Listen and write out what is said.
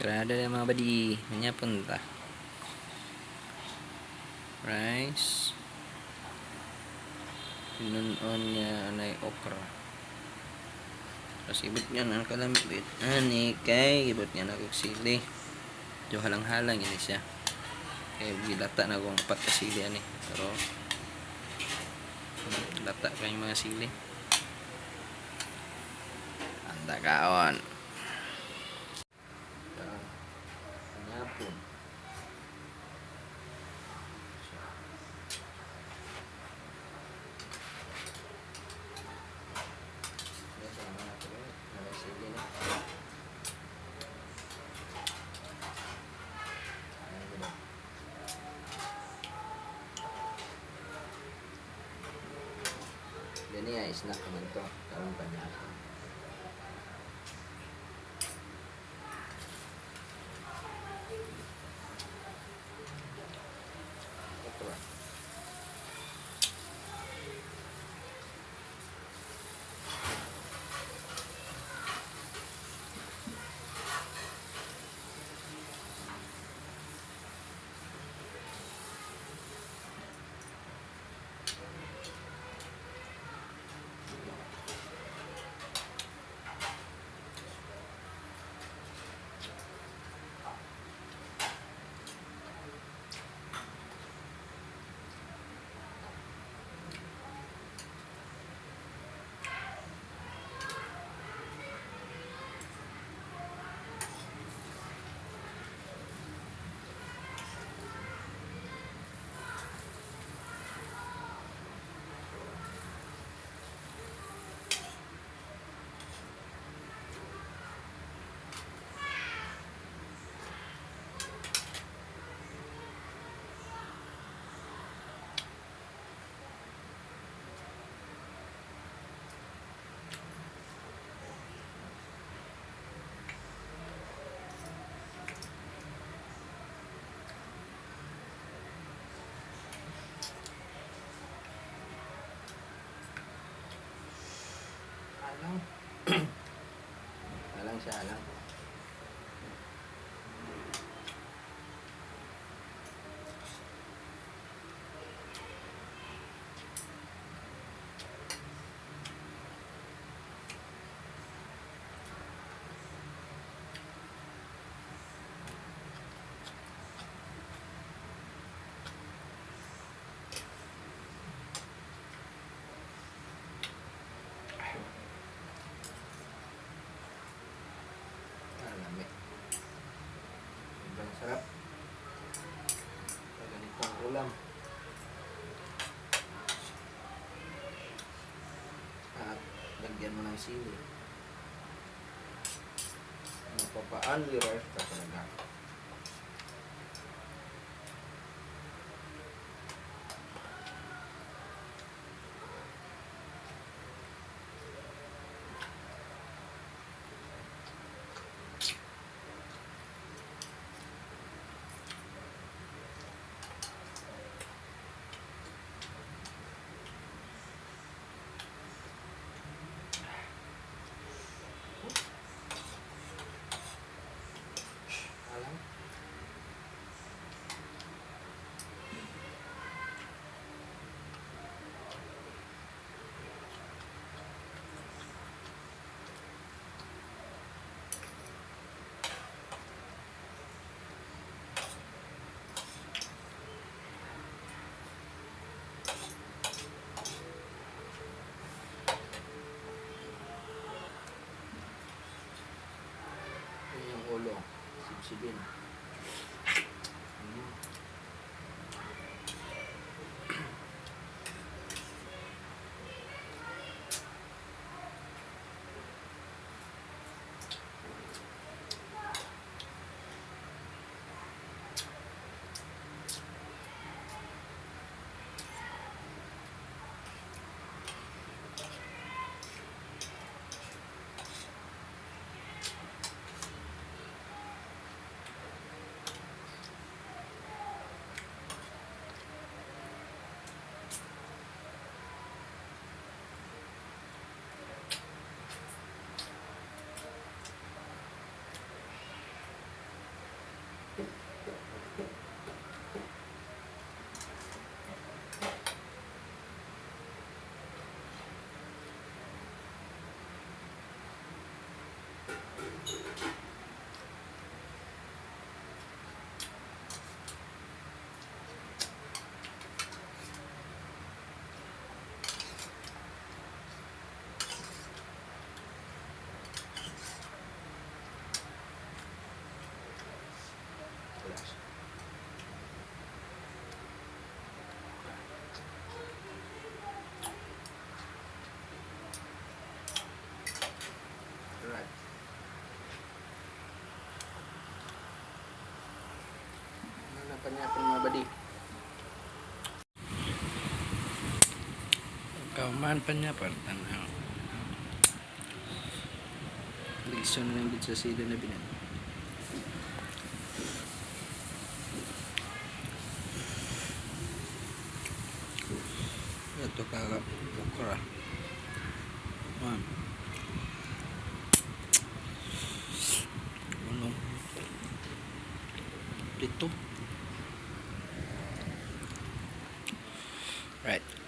Tirada na, mga buddy. Kanya punta. Rice. Tinuon niya anay okra. Tapos ibot niya na kalamit. Ani kay ibot niya na kog sili. Medyo halang-halang ini siya. Kay gilata na akong apat ka sili ani. Pero lata pa yung mga sili. Anda kaon. Kanyapon. Sili na. Ayan, diba? Gani nga, snack naman to. Karon pa niya ako. Ito ba? Alang. Alang siya, alang. Ah, lami. Sobrang sarap. Pag ganitong ulam. At lagyan mo ng sili. Mapapa-only rice ka talaga. Alang. Yun yung ulo. Sibsibin. Natin, mga buddy. Kauman pa niya, partanaw. Liso na lang gid sa sila na binan. Ito ka okra. One. Uno. Dito. Right.